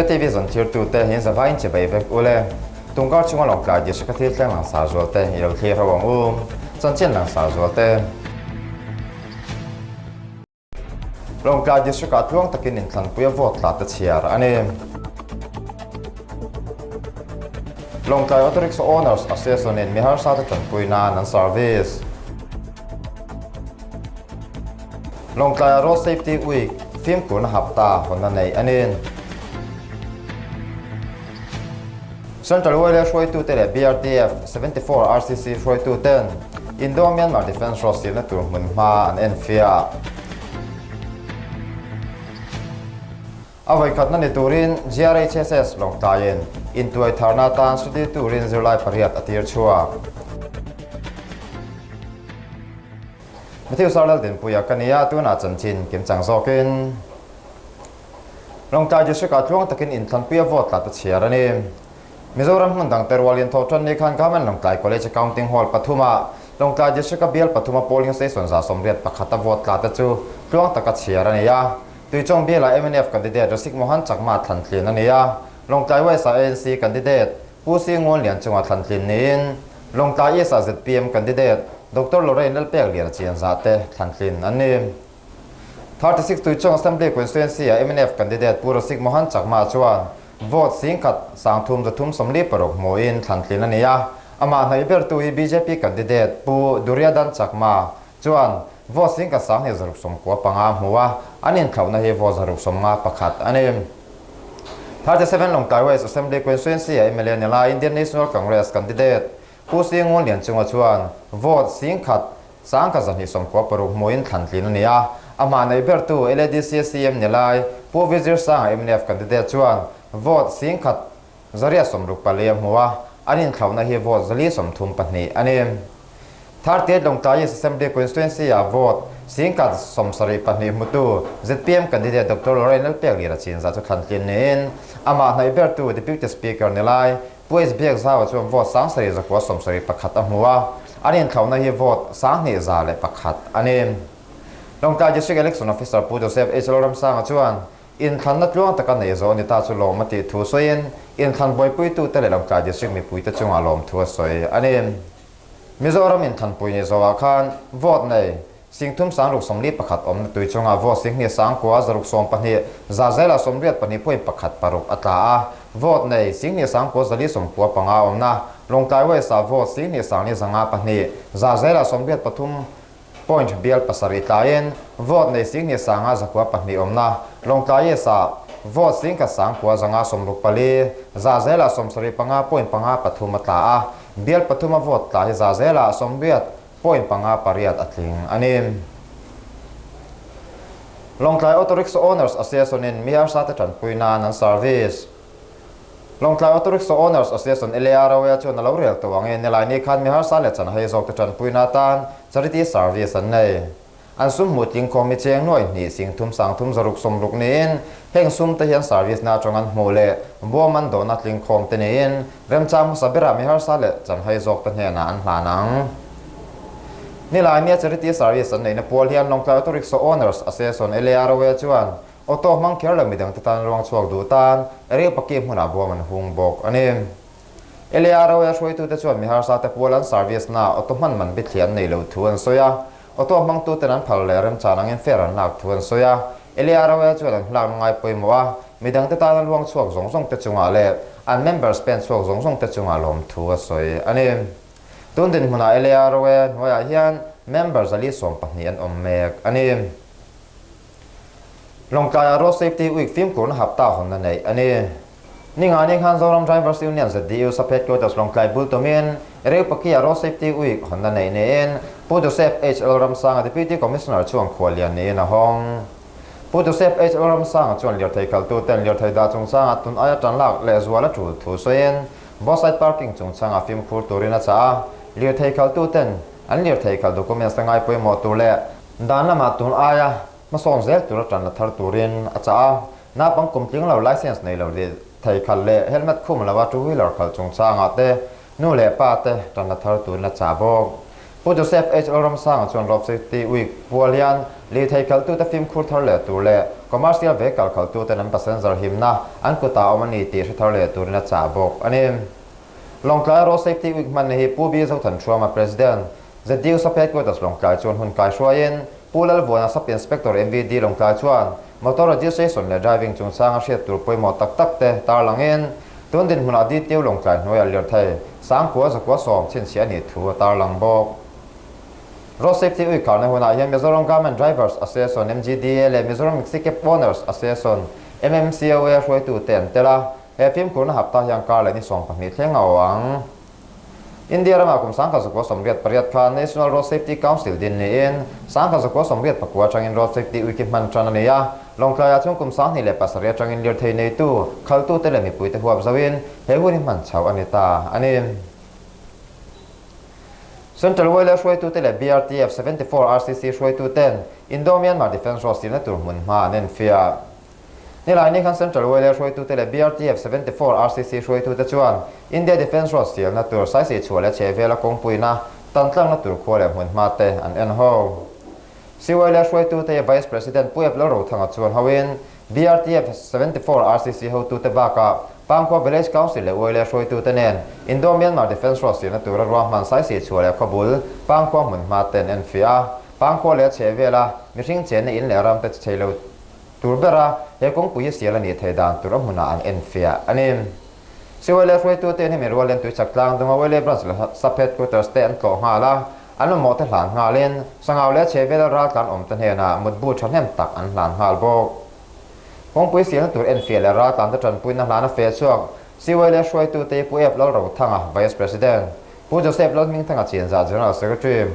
Square TV zawn thirtute in zavaiin chibai vek ule. Tungkar chunga Lawngtlai district a thil thleng langsar zualte i lo thlir ho ang u. Chanchin langsar zualte. Lawngtlai district ah tluang takin inthlanpui a vote tla te chhiar a ni. Lawngtlai Auto Rickshaw Owners Association in mi harsa te tanpui nan an service. Lawngtlaia Road Safety Week fimkhurna hapta hawnna neih a ni. Central YLA hruaitute leh BRTF 74 RCC hruaituten Indo-Myanmar Defence Road silna tur hmun hma an enfiah. A vawikhatna ni turin GRHSS Lawngtlaiin intuai tharna atan study turin zirlai pariat a tir chhuak. Matthew Sarlal Dinpuia ka nia, tunah chanchin kimchang zawkin Lawngtlai District-ah tluang takin inthlanpuia vote tla ta chhiar a ni. Mizoram hmun dangte rualin thawh tan ni khan Government Lawngtlai College Accounting Hall pathumah Lawngtlai District-a bial pathuma polling station 181 a vote tla te chu tluang taka chhiar a ni a. Tuichawng bialah mnf candidate Rasik Mohan Chakma thlantlin a ni a, Lawngtlai West-ah ANC candidate Pu Si Ngawn Lian chunga thlantlin niin Lawngtlai East-ah zpm candidate Doctor Lorraine Lalpekliana Chianzah te thlantlin an ni. 36 Tuichawng Assembly Constituency-ah mnf candidate Pu Rasik Mohan Chakma chuan vote 10,000 336 hmuhin thlantlin a ni a, amah hnaih bertu hi bjp candidate Pu Duryadhan Chakma chuan vote 10,295 hmu a, an inthlauhna hi vote 651 a ni. 37 Lawngtlai West Assembly Constituency-ah mla ni lai Indian National Congress candidate Pu Si Ngun Lian Chunga chuan vote 10,126 hmuin thlantlin a ni a, amah neih bertu LADC CM ni lai Pu Vizir Sanga mnf candidate chuan vote 10,164 a hmu a, an inthlauhna hi vote 432 a ni. 38 Lawngtlai East Assembly Constituency-ah vote 1072 hmutu zpm candidate Doctor Lorraine Lalpekliana Chinzah chu thlantlin niin amah hnaih bertu Deputy Speaker ni lai Pu H Biakzaua chuan vote 7971 a hmu a, an inthlauhna hi vote 2101 a ni. Lawngtlai District Election Officer Pu Joseph H Lalramsanga chuan inthlanna tluang taka neih zawh a ni ta chu lawm a tih thu sawiin inthlan buaipuitute leh Lawngtlai District mipuite chungah lawmthu a sawi a ni. Mizoram inthlanpui ni zawhah khan vote nei 3641 awmna tui chungah vote 29,612 zahzela 82.16 a tla a, vote nei 29,495 awmna Lawngtlai West-ah vote 29,502 zahzela 83 point bial pasarih tlaiin vote nei 29,902 awmna Lawngtlai East-ah vote 19,564 zahzela 75.53 a tla a, bial pathuma vote tla hi zahzela 80 point panga pariat a tling a ni. Lawngtlai Auto Rickshaw Owners Association-in mi harsate tanpui nan an service. Lawngtlai Auto Rickshaw Owners Association, LAROA, chuan a lo rel tawh angin nilai ni khan mi harsa leh chanhai zawkte tanpuina atan charity service an nei. An sum hmuh tling khawm hi cheng nuai hnih sing thum sang thum zaruk sawmruk niin heng sum te hian service na atang an hmuh leh buam an dawhna tling khawm te niin remchang hmasa berah mi harsa leh chanhai zawkte hnenah an hlan ang. Nilai nia charity service an neihna pual hian Lawngtlai Auto Rickshaw Owners Association, LAROA, chuan Auto hmang kher lo midangte tan ruang chhuak duh tan ril paki hmunah buam an hung bawk a ni. LAROA hruaitute chuan mi harsate pual an service na auto hman man bithli an nei lo thu an sawi a, auto hmangtuten an phal leh remchan angin fare an lak thu an sawi a. LAROA chuan an hlakna ngai pawimawh a, midangte tana luang chhuak zawng zawngte chungah leh an members pen chhuak zawng zawngte chungah lawmthu a sawi a ni. Tun dinhmunah LAROA hnuaiah hian member 412 an awm mek a ni. Lawngtlaiah Road Safety Week fimkhurna hapta hawnna neih a ni. Ningani khan Zoram Drivers Union, ZDU, sub headquarters Lawngtlai bul tumin Reupaki-ah Road Safety Week hawnna neih niin Pu Joseph H. Lalramsanga Deputy Commissioner chuan khuallian niin a hawng. Pu Joseph H. Lalramsanga chuan lirthei kaltuten lirthei dah chungchangah tun aia tan lak lehzual a tul thu sawiin both side parking chungchangah fimkhur turin a chah a, lirthei kaltuten an lirthei kal documents te ngai pawimawh tur leh Dan lamah tun aia hmasawn zel tura tan la thar turin a chah a, naupang kum tling lo licence nei lo leh thei khalh leh helmet khum lova two wheeler khalh chungchangah te nu leh pa te tan la thar turin a chah bawk. Pu Joseph H. Lalramsanga chuan Road Safety Week pual hian lirthei khalhtute fimkhur thar leh tur leh commercial vehicle khalhtuten an passenger himna an kutah a awm a ni tih hre thar leh turin a chah bawk a ni. Lawngtlai Road Safety Week hmanna hi Pu B. Zothanṭhuama President, ZDU Sub Headquarters Lawngtlai chuan hun kaihruaiin Pu Lalvuana Sub Inspector MVD Lawngtlai chuan motor registration leh driving chungchanga hriat tur pawimawh tak tak te tarlangin tun dinhmunah DTU Lawngtlai hnuaiah lirthei sangkua zakua sawm chhinchhiah a nih thu a tarlang bawk. Road Safety Uikharna hunah hian Mizoram Garment Drivers Association, MGDA, leh Mizoram Maxi Cab Owners Association, MMCOA, hruaitute an tel a, he fimkhurna hapta hian kar leh ni 12 thleng a aw ang. India ramah kum 1988 khan National Road Safety Council din niin 1989 atangin Road Safety Week hi hman tan a ni a. Lawngtlaiah chuan kum 2007 atangin lirthei neitu, khaltute leh mipuite huap zoin he hun hi hman chhoh a ni ta a ni. Central Wailer hruaitute leh BRTF 74 RCC hruaituten Indo-Myanmar Defence Road silna tur hmunhma an enfiah. Nilai ni khan Central Wailer hruaitute leh BRTF 74 RCC hruaitute chuan India Defence Road sialna tur Saisih chhuah leh chhehvela kawngpuina tantlangna tur khua leh hmunhma te an en ho. CYLA hruaitute Vice President Pu Ep Lalrothanga chuan hoin BRTF 74 RCC hotute bakah Pangkhua Village Council leh YLA hruaitute nen Indo-Myanmar Defence Road sialna tura ruahman Saisih chhuah leh khawbul Pangkhua hmunhma te an enfiah a. Pangkhua leh a chhehvela mihring chenna in leh ram te chhe lo tur bera he kawngpui hi sial a nih theih dan tur a hmunah an enfiah a ni. Siwele hruaitute in hemi rualin tuichak tlang dunga Wele Branch leh Sub Headquarters te an tlawh nghal a, an mamawh te hlan nghalin Sangau leh chhehvela raltlan awm te hnenah mutbu thahnem tak an hlan nghal bawk. Kawngpui sialna tur enfiah leh raltlan te tanpuina hlana fe chhuak Siwele hruaitute Pu F Lalrothanga, Vice President, Pu Joseph Lalhmingthanga Chinzah General Secretary,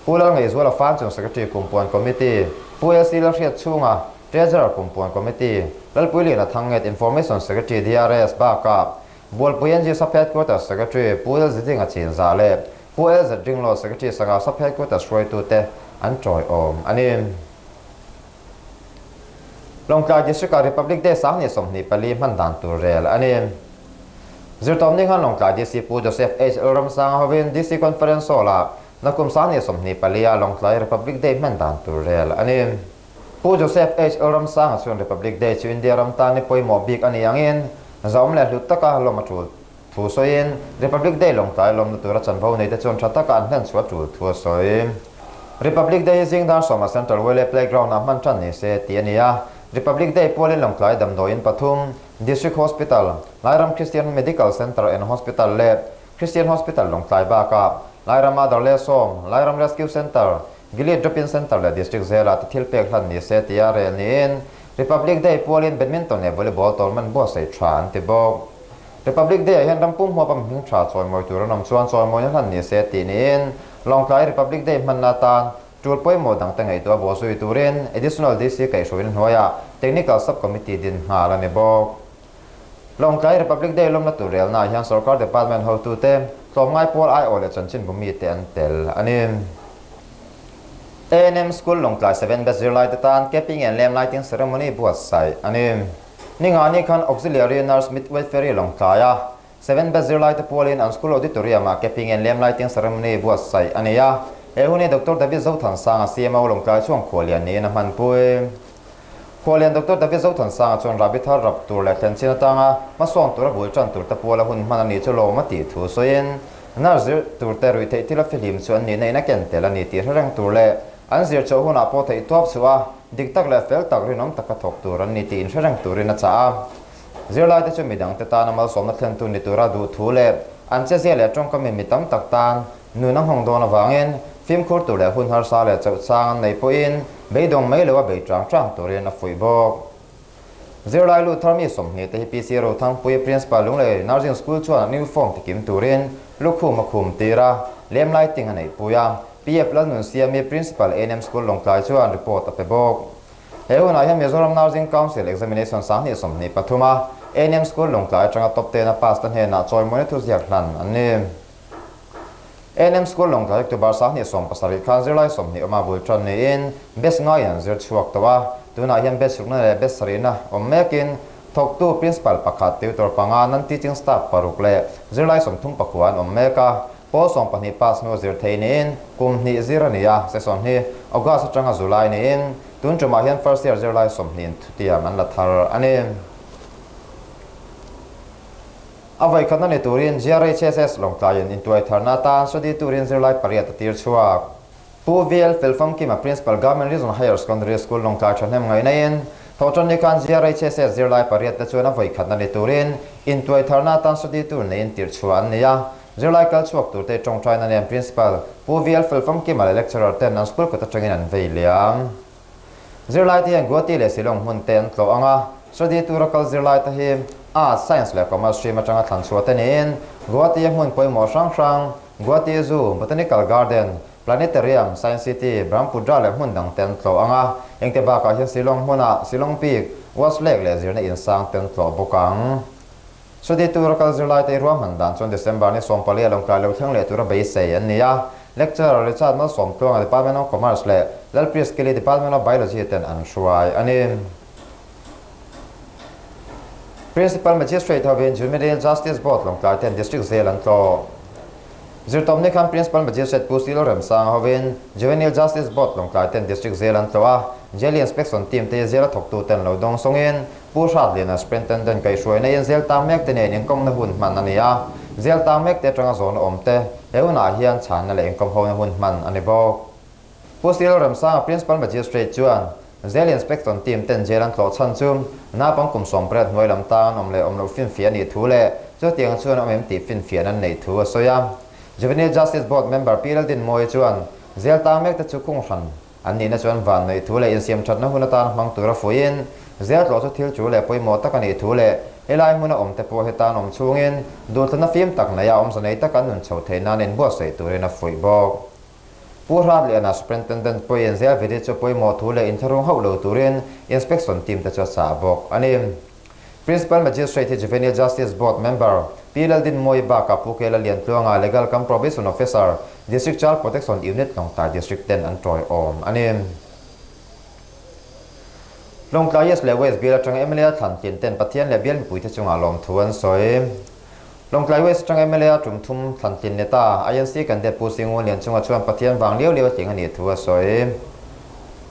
Pu Lalngaihzuala Fanchung Secretary Kumpuan Committee, Pu LC Lalhriat Chhunga, Treasurer Kumpuan Committee, Lalpuiliana Thangnget Information Secretary DRS bakah Bualpui NG Sub Headquarters Secretary Pu Lalzidinga Chinzah leh Pu LZ Ringlo Secretary Sangau Sub Headquarters hruaitute an tawiawm a ni. Lawngtlai District-ah Republic Day 2024 hman dan tur rel a ni. Zirtawpni khan Lawngtlai DC Pu Joseph H. Lalramsanga hovin DC Conference Hall-ah nakum 2024-a Lawngtlai Republic Day hman dan tur rel a ni. Pu Joseph H. Lalramsanga chuan Republic Day chu India ram tan ni pawimawh bik a ni angin zahawm leh hlut taka lawm a tul thu sawiin Republic Day Lawngtlai lawmna tura chanvo neite chuan tha taka an hlen chhuah tul thu a sawi. Republic Day hi zing dar sawma Central Wele Playground-ah hman tan ni se tih a ni a. Republic Day pualin Lawngtlai damdawiin pathum, District Hospital, Lairam Christian Medical Centre and Hospital leh Christian Hospital Lawngtlai bakah Lairam Mother leh Sawm, Lairam Rescue Centre, Gilead Drop-in Centre leh District zelah te thil pek hlan ni se tia rel niin Republic Day pualin Badminton leh Volleyball tournament buatsaih tha an ti bawk. Republic Day-ah hian ram pum huapa mihring tha chawimawi tur an awm chuan chawimawina hlan ni se tih niin Lawngtlai Republic Day hmanna atan tul pawimawh dangte ngaihtuah bawhzui turin Additional DC kaihhruaina hnuaiah Technical Sub-Committee din nghal a ni bawk. Lawngtlai Republic Day lawmna tur relnaah hian sorkar department hotute, tlawmngai pawl aiawh leh chanchinbu mite an tel a ni. ANM School Lawngtlai Seven Batch zirlaite tan Capping and Lamp Lighting Ceremony buatsaih a ni. Ninga ni khan Auxiliary Nurse Midwifery Lawngtlaia Seven Batch zirlaite pualin an school auditorium-ah Capping and Lamp Lighting Ceremony buatsaih a ni a. He hun hi Doctor David Zothansanga CMO Lawngtlai chuan khuallian niin a hmanpui. Khuallian Doctor David Zothansanga chuan rahbi thar rap tur leh thlen chin atanga hmasawn tura bul tan tur te puala hun hman a nih chu lawm a tih thu sawiin nurse zir turte ruih theih thil a fihlim chu an nihna in a ken tel a ni tih hre reng tur leh An zir chauh hunah pawh theih tuap chhuah a, dik tak leh fel tak rinawm taka thawk tur an ni tih inhre reng turin a chah a. Zirlaite chu midangte tana malsawmna thlentu ni tura duh thu leh an chezia leh tawngkamin mi tam tak tan nun a nghawng dawn avangin fimkhur tur leh hun harsa leh chauh chang an nei pawhin beidawng mai loa bei chang chang turin a fuih bawk. Zirlai lut thar mi 20 te hi PC Rothangpuia Principal Lunglei Nursing School chuan an uniform tikim turin lukhum a khum tir a, lem lighting a neihpui a, PF Lalnunsiami Principal ANM School Lawngtlai chuan report a pe bawk. He hunah hian Mizoram Nursing Council Examination 2023 a ANM School Lawngtlai atanga top ten a pass te hnenah chawimawina thuziak hlan an ni. ANM School Lawngtlai October 2017 khan zirlai 20 awma bul tan niin batch ngaiin an zir chhuak tawh a, tunah hian batch rukna leh batch sarihna awm mekin thawktu Principal pakhat, tutor panga, non-teaching staff paruk leh zirlai 34 an awm mek a. Pawl 12 pass hnu zir thei niin kum hnih zir a ni a, session hi August atanga July niin tun tumah hian first year zirlai 20 in thutiam an la thar a ni. A vawikhatna ni turin GRHSS Lawngtlaiin intuai tharna atan study turin zirlai pariat a tir chhuak. Pu VL Felfamkima Principal Government Regional Higher Secondary School Lawngtlai thahnem ngaihnain Thawhtanni khan GRHSS zirlai pariat te chuan a vawikhatna ni turin intuai tharna atan study tour neiin tirh chhuah an ni a. Zirlai kal chhuak turte tawngtaina nen Principal Pu VL Felfamkima leh Lecturer ten an school kut atangin an vei liam. Zirlai te hian Guwahati leh Shillong hmun te an tlawh ang a, study tour a kal zirlai te hi Arts, Science leh Commerce stream atanga thlan chhuah te niin Guwahati a hmun pawimawh hrang hrang Guwahati Zoo, Botanical Garden, Planetarium, Science City, Brahmaputra leh hmun dang te an tlawh ang a, engte bakah hian Shillong hmuna Shillong Peak, Watch Lake leh zirna insang te an tlawh bawk ang. Study tour a kal zirlai te ruahman dan chuan December ni 14 a lawngtlai lo thleng leh tura beisei an ni a, Lecturer Richard Malsawmtluanga Department of Commerce leh Lalpriya Skilly Department of Biology ten an hruai a ni. Principal Magistrate hovin Juvenile Justice Board lawngtlai ten District Jail an tlawh. Zirtawpni khan Principal Magistrate Pu Silo Remsanga hovin Juvenile Justice Board lawngtlai ten District Jail an tlawh a, Jail Inspection Team te jail a thawktu ten lo dawng sawngin Pu Hratliana Superintendent kaihhruaina in jail tang mek te nen inkawmna hun hman a ni a, jail tang mek te atanga zawhna awm te he hunah hian chhanna leh inkawmhona hun hman a ni bawk. Pu Cyril Remsanga Principal Magistrate chuan Jail Inspection Team ten jail an tlawh chhan chu naupang kum 18 hnuai lam tang an awm leh awm loh finfiah a nih thu leh chutiang chuan awm em tih finfiahna an neih thu a sawi a. Juvenile Justice Board member Pi Laldinmawia chuan jail tang mek te chu khung hran an nihna chuan van neih thu leh insiam thatna hun atan hmang tura fuihin jail tlawh chu thil chu leh pawimawh tak a nih thu leh helai hmuna awm te pawh hetan awm chhungin duhthlanna fim tak neia awmze nei taka an nun chho theih nan inbuatsaih turin a fuih bawk. Pu Hratliana Superintendent pawhin zel veri chu pawimawh thu leh inthlahrung hauh lo turin Inspection team te chu a chah bawk a ni. Principal Magistrate hi Juvenile Justice Board member Pi Laldinmawii bakah Pu Kela Liantluanga Legal cum Probation Officer, District Child Protection Unit Lawngtlai District ten an tawiawm a ni. Lawngtlai East leh West bial atanga mla thlan tlin ten Pathian leh bial mipuite chungah lawmthu an sawi. Lawngtlai West atanga mla tum thum thlan tlin ni ta, INC candidate Pu Singun Lianchunga chuan Pathian vang liau liau a tling a nih thu a sawi.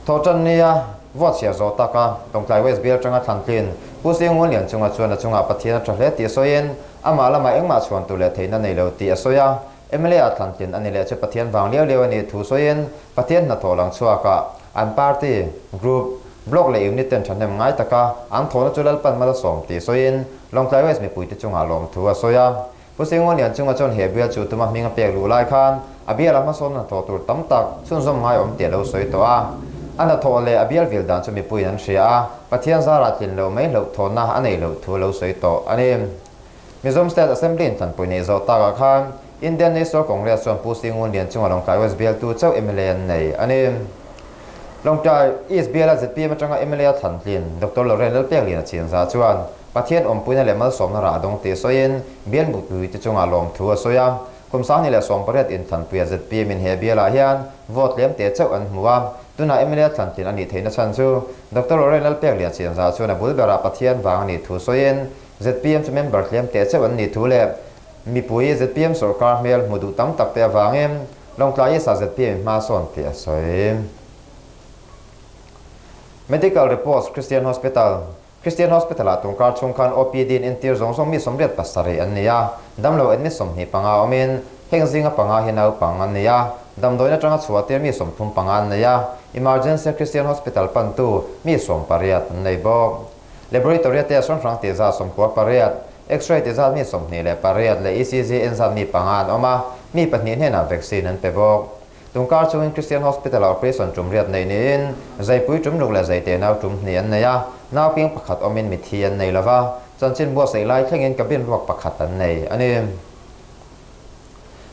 Thawhtan nia vote chhiar zawh taka Lawngtlai West bial atanga thlan tlin Pu Singun Lianchunga chuan a chungah Pathian a tha hle tih sawiin amah lamah engmah chhuan tur leh theihna nei lo tih a sawi a. Mla a thlan tlin a ni leh chu Pathian vang liau liau a nih thu sawiin Pathian hnathawh lang chhuakah an party, group, block leh unit ten thahnem ngai taka an thawhna chu Lalpan mal a sawm tih sawiin Lawngtlai West mipuite chungah lawmthu a sawi a. Pu Singunlian chunga chuan he bial chu tuma hming a pek luh lai khan a bial a hmasawn hnathawh tur tam tak chhunzawm ngai awm tih a lo sawi tawh a. A hnathawh leh a bial vil dan chu mipuiin an hria a, Pathian zarah tlin loh mai hlauhthawnna a neih loh thu a lo sawi tawh a ni. Mizoram State Assembly in thlanpui neih zawh takah khan Indian National Congress chuan Pu Singun Lian chunga Lawngtlai West bialtu chauh mla an nei a ni. Lawngtlai East biala zpm atanga mla a thlan tlin Doctor Lorrain Lalpekliana Chinza chuan Pathian awmpuina leh malsawmna rah a dawng tih sawiin bial mutpuite chungah lawmthu a sawi a. Kum 2018 inthlanpuia zpm in he bialah hian vote tlem teh chauh an hmu a, tunah mla thlan tlin a nih theihna chhan chu Doctor Lorrain Lalpekliana Chinza chuan a bul berah Pathian vang a nih thu sawiin Zpm chu member tlem teh chauh an nih thu leh mipui zpm sorkar hmel hmu duh tam tak te avangin Lawngtlai East ah zpm in hma sawn tih a sawi. Medical Reports Christian Hospital Christian Hospital ah tungkar chhung khan OPD in entir zawng zawng mi 87 an ni a, damlo admit 25 awmin heng zinga panga hi naupang an ni a, damdawiin atanga chhuah tir mi 35 an nei a, Emergency Christian Hospital pantu mi 18 an nei bawk. Laboratory a test hrang hrang tih zat 98, X-ray tih zat mi 28 leh ECG en zat mi panga an awm a, mi pahnih hnenah vaccine an pe bawk. Tungkar chungin Christian Hospital-ah operation tum riat neih niin zaipui tum ruk leh zaite nau tum hnih an nei a, nau ping pakhat awmin mithi an nei lova, chanchin buatsaih lai thlengin cabin ruak pakhat an nei a ni.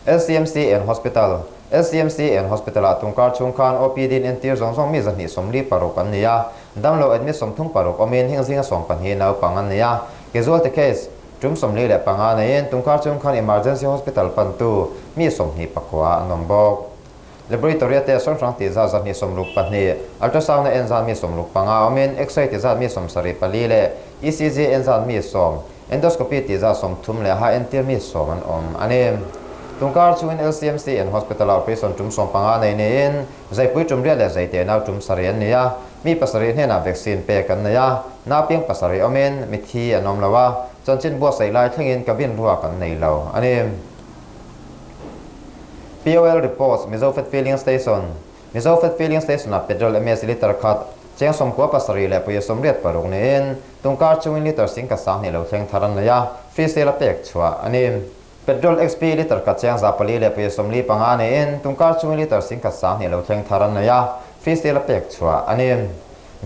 LCMC and Hospital LCMC and Hospital-ah tungkar chhung khan OPD in entir zawng zawng mi 246 an ni a, damlo admit 36 awmin heng zinga 12 naupang an ni a. Casualty case tum 45 neiin tungkar chhung khan Emergency Hospital pantu mi 29 an awm bawk. Laboratory a test hrang hrang tih zat 162, ultrasound a en zat mi 65 awmin X-ray tih zat mi 74 leh ECG en zat mi 10, Endoscopy tih zat 30 leh ha entir mi 10 an awm a ni. Tungkar chungin LCMC and Hospital-ah operation tum 15 nei niin zaipui tum riat leh zaite nau tum sarih an ni a, mi pasarih hnenah vaccine pek an nei a, naupiang pasarih awmin mithi an awm lo a, chanchin buatsaih lai thlengin cabin ruak an nei lo a ni. POL reports, Mizofed Filling Station, Mizofed Filling Station-ah petrol MS litre khat cheng 97 leh pawia 86 niin tungkar chungin litre singkhat 2000 lo thleng thar an nei a, free sale a pek chhuah a ni. Petrol XP litre khat cheng 400 leh pawia 45 niin tungkar chungin litre singkhat 20 lo thleng thar an nei a, free sale a pek chhuah a ni.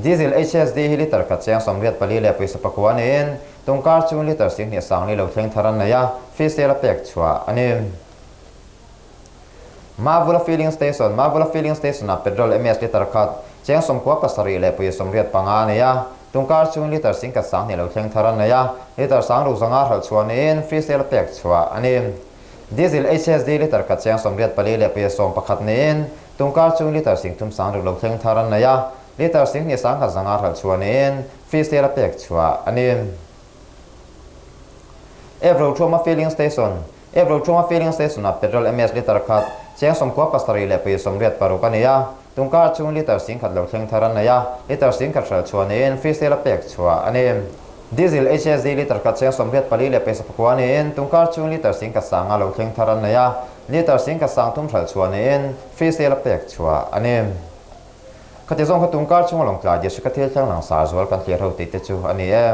Diesel HSD hi litre khat cheng 84 leh pawisa pakua niin tungkar chungin litre 20 sangli lo thleng thar an nei a, free sale a pek chhuah a ni. Mavula Filling Station, Mavula Filling Station-ah petrol MS litre khat cheng 97 leh pawia 85 a nei a, tungkar chungin litre 10,000 20 lo thleng thar a nei a, litre 6005 hralh chhuah niin free sale a pek chhuah a ni. Diesel HSD litre khat cheng 84 leh pawia 11 niin tungkar chungin litre 30 sang ruk lo thleng thar a nei a, litre 2 2,500 hralh chhuah niin free sale a pek chhuah a ni. Evro Thuma Filling Station, Evro Thuma Filling Station-ah petrol MS litre khat cheng 97 leh pawia 86 a ni a, tungkar chhung litre 10,000 lo thleng thar an nei a, litre 10,000 hralh chhuah niin free sale a pek chhuah a ni. Diesel HSD litre khat cheng 84 leh pawisa pakua niin tungkar chhung litre 10,000 sanga lo thleng thar an nei a, litre 10,000 30 hralh chhuah niin free sale a pek chhuah a ni. Khati zawng kha tungkar chhunga lawngtlai district-a thil thleng langsar zual kan thlir ho tih te chu a ni e.